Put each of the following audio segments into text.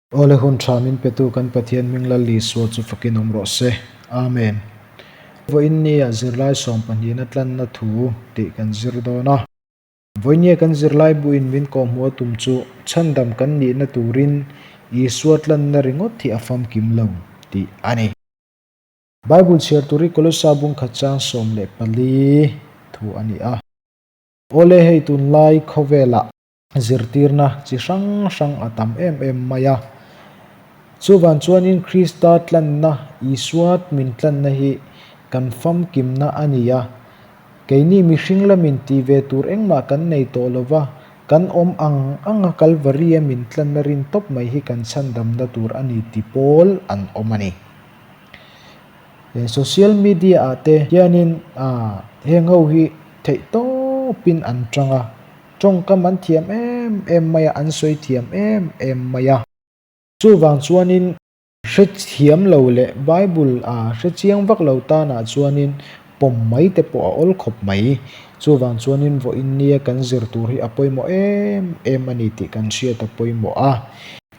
Awle hun tha min petu kan Pathian hming Lal Isua chu fakin awm rawh se. Amen. Vawiin nia zirlai sawm pahnihna tlanna thu tih kan zir dawn a. Vawinia kan zirlai buin min kawhhmuh a tum chu chhandam kan nihna turin Isua tlanna ringawt hi a famkim lo tih a ni. Bible chhiar tur hi Kolossa bungkhat chang 14 thu a ni a. Awle hei tunlai khawvelah zirtirna chi hrang hrang a tam em em mai a. Chuvan chuanin Krista tlanna, Isua min tlanna hi kan famkimna a ni a. Keini mihring lamin ti ve tur engmah kan nei tawh lo va, kan awm ang anga Kalvari-a min tlanna rin tawp mai hi kan chhandamna tur a ni ti pawl an awm a ni. Social media ah te hianin heng ho hi theih tawpin an tang a. Tawngkam an thiam em em mai a, an sawi thiam em em mai a. Chuvang chuanin hre thiam lo leh Bible a hre chiang vak lo tanah chuanin pawm mai te pawh a awl khawp mai. Chuvang chuanin vawiin nia kan zir tur hi a pawimawh em em a ni tih kan hriat a pawimawh a.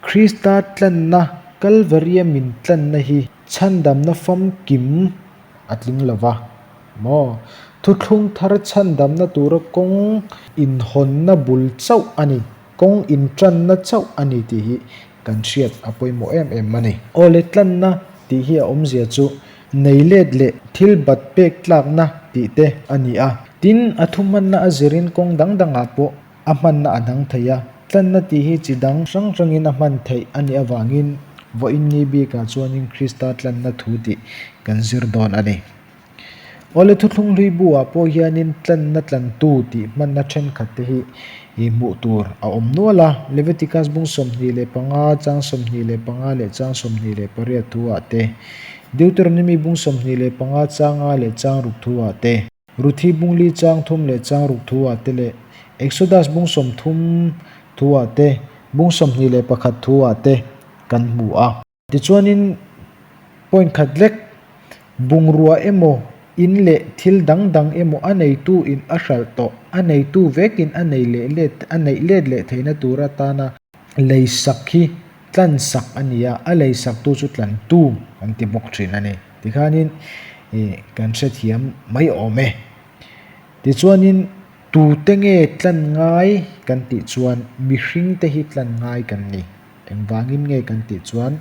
Krista tlanna, Kalvaria min tlanna hi chhandamna famkim a tling lo va maw? Thuthlung thar chhandamna tura kawng inhawnna bul chauh a ni, kawng intanna chauh a ni tih hi kan hriat a pawimawh em em a ni. Awle tlanna tih hi a awmzia chu nei let leh thil bat pek tlakna tih te a ni a. Tin, a thuhmanna a zirin kawng dang dangah pawh A hmanna a dang thei a, tlanna tih hi chi dang hrang hrangin a hman theih a nih avangin vawiin ni bikah chuanin Krista tlanna thu tih kan zir dawn a ni. Awle Thuthlung hlui buah pawh hianin tlanna tlantu tih hmanna thenkhat te hi hmuh tur a awm nual a, Leviticus bung 25 chang 25 leh chang 28 thuah te, Deuteronomy bung 25 chang nga leh chang ruk thuah te, Ruthi bung li chang thum leh chang ruk thu ah te leh Exodus bung 30 thu ah te, bung 21 thu ah te kan hmu a. Tichuanin point khat lek, bungrua emaw, in leh thil dang dang emaw a neitu in a hralh tawh, a neitu vekin a nei leh let a neih let leh theihna tur atana lei sak hi tlan sak a ni a, a lei saktu chu tlantu an ti bawk thin a ni. Tikhanin ih kan hrethiam mai awm e. Tichuanin tute nge tlan ngai kan tih chuan mihring te hi tlan ngai kan ni. Engvangin nge kan tih chuan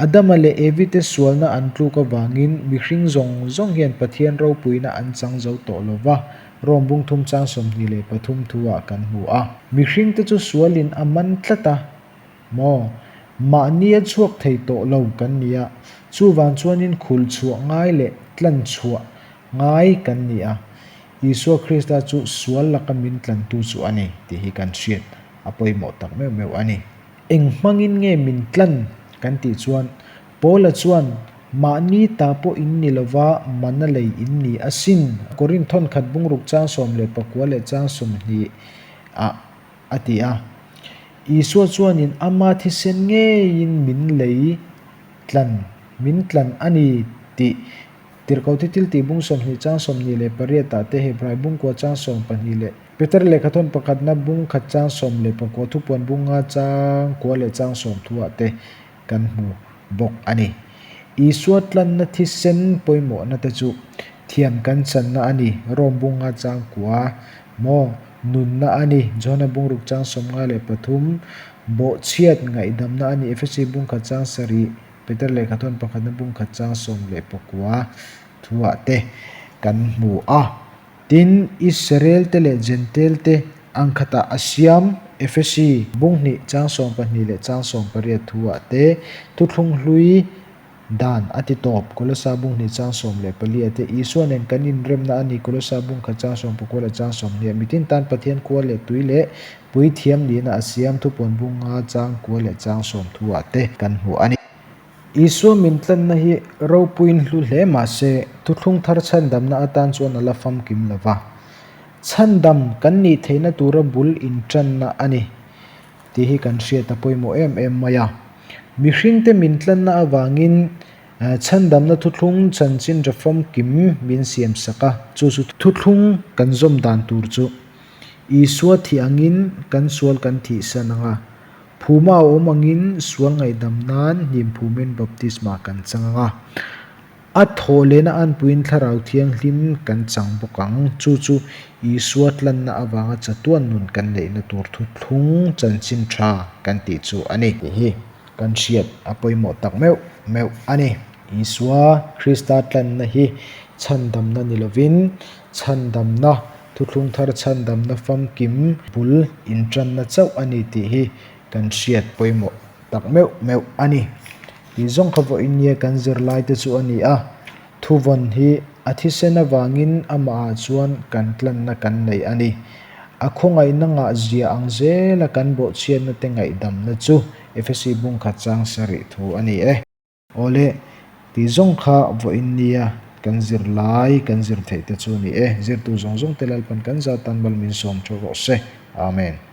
Adama leh Evi te sualna an tluk avangin mihring zawng zawng hian Pathian ropuina an chang zo tawh lo va, Rom bung thum chang 23 thu ah kan hmu a. Mihring te chu sualin a man tlat a, Maw? Mahni a chhuak thei tawh lo kan ni a, chuvang chuanin khul chhuah ngai leh tlan chhuah ngai kan ni a. Isua Krista chu sual laka min tlantu chu a ni tih hi kan hriat a pawimawh tak meuh meuh a ni. Eng hmangin nge min tlan kan tih chuan Paula chuan mahni ta pawh in ni lova mana lei in ni asin. Korinth thawnkhat bungruk chang 19 leh chang 20 ah a ti a. Isua chuanin ama thisen ngeiin min lei tlan, min tlan a ni tih Tirhkohte thil tih bung 20 chang 28 ah te Hebrai bung kua chang 12 leh Peter lehkhathawn pakhatna bung khat chang 19 thupuan bung nga chang kua leh chang 10 ah te kan hmu bawk a ni. Isua tlanna thisen pawimawhna te chu thiam kan channa a ni, Rom bung nga chang kua maw? Nunna a ni, Johana bungruk chang 53, Bawhchhiat ngaihdamna a ni, Efesi bungkhat chang 7, Peter lehkhathawn pakhatna bungkhat chang 19 thuah te kan hmu a. Tin, Israel te leh Jentail te angkhatah a siam, Efesi bung hnih chang 12 leh chang 18 thuah te thuthlung hlui Dan a ti tawp, Kolosa bung hnih chang 14 a te, Isua nen kan inremna a ni, Kolosa bung khat chang 19 leh chang 20, Mitin tan Pathian khua leh tui leh puithiam nihna a siam, Thupuan bung nga chang kua leh chang 30 ah te kan hmu a ni. Isua min tlanna hi ropuiin hlu hle mah se, thuthlung thar chhandamna atan chuan a la famkim lo va. Chhandam kan nih theihna tura bul intanna a ni. Tih hi kan hriat a pawimawh em em mai a. Mihringte min tlanna avangin chhandamna thuthlung chanchin reform kim min siam sak a, chu chu thuthlung kan zawm dan tur chu Isua thih angin kan sual kan thihsan ang a. Phuma a awm angin sual ngaihdam nan hnim phumin baptisma kan chang ang a. A thawh lehna anpuiin Thlarau Thianghlim kan chang bawk ang. Chu chu Isua tlanna avanga chatuan nun kan neihna tur thuthlung chanchin tha kan tih chu a ni. Tih hi kan hriat a pawimawh tak meuh meuh a ni. Isua Krista tlanna hi chhandamna ni lovin chhandamna, thuthlung thar chhandamna famkim bul intanna chauh a ni tih hi kan hriat pawimawh tak meuh meuh a ni. Tih zawng kha vawiin nia kan zirlai te chu a ni a, thuvawn hi a thisen avangin amahah chuan kan tlanna kan nei a ni. A khawngaihna ngah zia ang zela kan bawhchhiatna te ngaihdamna chu Efesi bungkhat chang sarih thu a ni e. Awle, tih zawng kha vawiin nia kan zirlai kan zir theih te chu a ni e. Zirtu zawng zawng te Lalpan kan zat tan mal min sawm thu rawh se. Amen.